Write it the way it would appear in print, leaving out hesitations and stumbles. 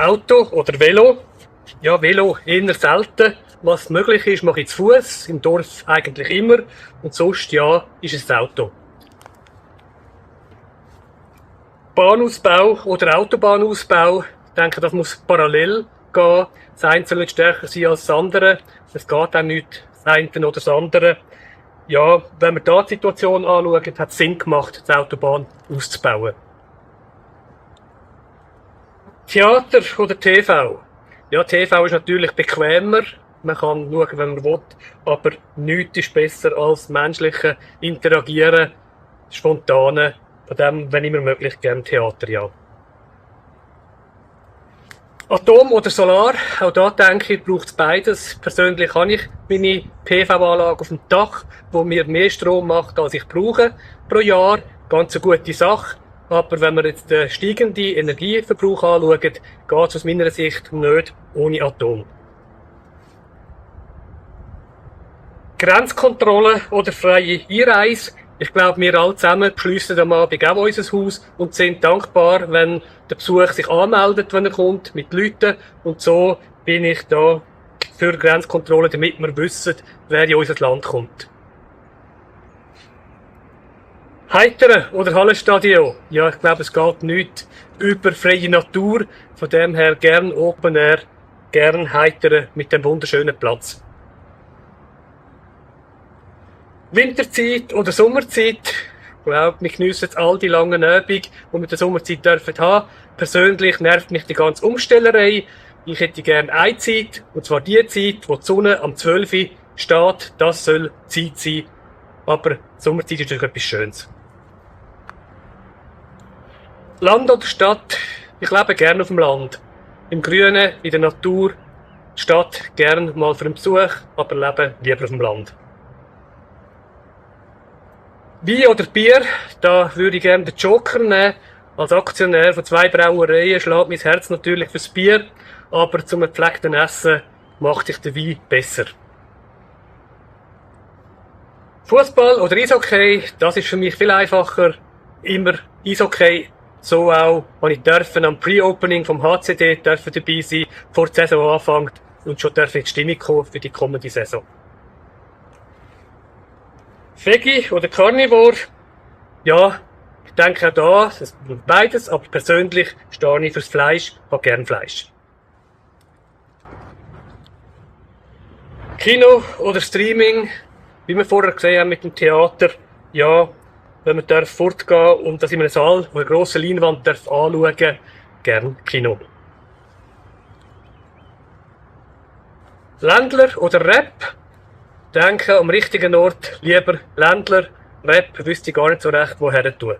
Auto oder Velo? Ja, Velo eher selten. Was möglich ist, mache ich zu Fuß, im Dorf eigentlich immer. Und sonst, ja, ist es das Auto. Bahnausbau oder Autobahnausbau, ich denke, das muss parallel gehen. Das eine soll nicht stärker sein als das andere. Es geht auch nicht das eine oder das andere. Ja, wenn wir da die Situation anschauen, hat es Sinn gemacht, die Autobahn auszubauen. Theater oder TV? Ja, TV ist natürlich bequemer. Man kann schauen, wenn man will. Aber nichts ist besser als menschliche Interagieren, spontane. Von dem, wenn immer möglich, gerne Theater, ja. Atom oder Solar, auch da denke ich, braucht es beides. Persönlich habe ich meine PV-Anlage auf dem Dach, wo mir mehr Strom macht, als ich brauche pro Jahr. Ganz eine gute Sache. Aber wenn wir jetzt den steigenden Energieverbrauch anschauen, geht es aus meiner Sicht nicht ohne Atom. Grenzkontrolle oder freie Einreise. Ich glaube, wir alle zusammen beschliessen am Abend auch unser Haus und sind dankbar, wenn der Besuch sich anmeldet, wenn er kommt, mit Leuten. Und so bin ich da für Grenzkontrolle, damit wir wissen, wer in unser Land kommt. Heitern oder Hallenstadion? Ja, ich glaube, es geht nicht über freie Natur. Von dem her gern Open Air, gern Heitern mit dem wunderschönen Platz. Winterzeit oder Sommerzeit? Ich glaube, wir geniessen jetzt all die langen Abende, die wir in der Sommerzeit dürfen haben. Persönlich nervt mich die ganze Umstellerei. Ich hätte gerne eine Zeit, und zwar die Zeit, wo die Sonne am 12 Uhr steht. Das soll Zeit sein. Aber Sommerzeit ist natürlich etwas Schönes. Land oder Stadt? Ich lebe gerne auf dem Land. Im Grünen, in der Natur. Die Stadt gerne mal für einen Besuch, aber lebe lieber auf dem Land. Wein oder Bier? Da würde ich gerne den Joker nehmen. Als Aktionär von 2 Brauereien schlägt mein Herz natürlich fürs Bier, aber zum gepflegten Essen macht sich der Wein besser. Fußball oder Eishockey, das ist für mich viel einfacher. Immer Eishockey. So auch, wenn ich am Pre-Opening vom HCD dabei sein, vor der Saison anfängt und schon darf ich die Stimmung kommen für die kommende Saison. Veggie oder Carnivore? Ja, ich denke auch da, es braucht beides, aber persönlich stehe ich fürs Fleisch, habe gern Fleisch. Kino oder Streaming, wie wir vorher gesehen haben mit dem Theater, ja, wenn man darf fortgehen und das in einem Saal, wo eine grosse Leinwand darf anschauen, gern Kino. Ländler oder Rap? Denke am richtigen Ort lieber Ländler. Rap wüsste ich gar nicht so recht, woher tun.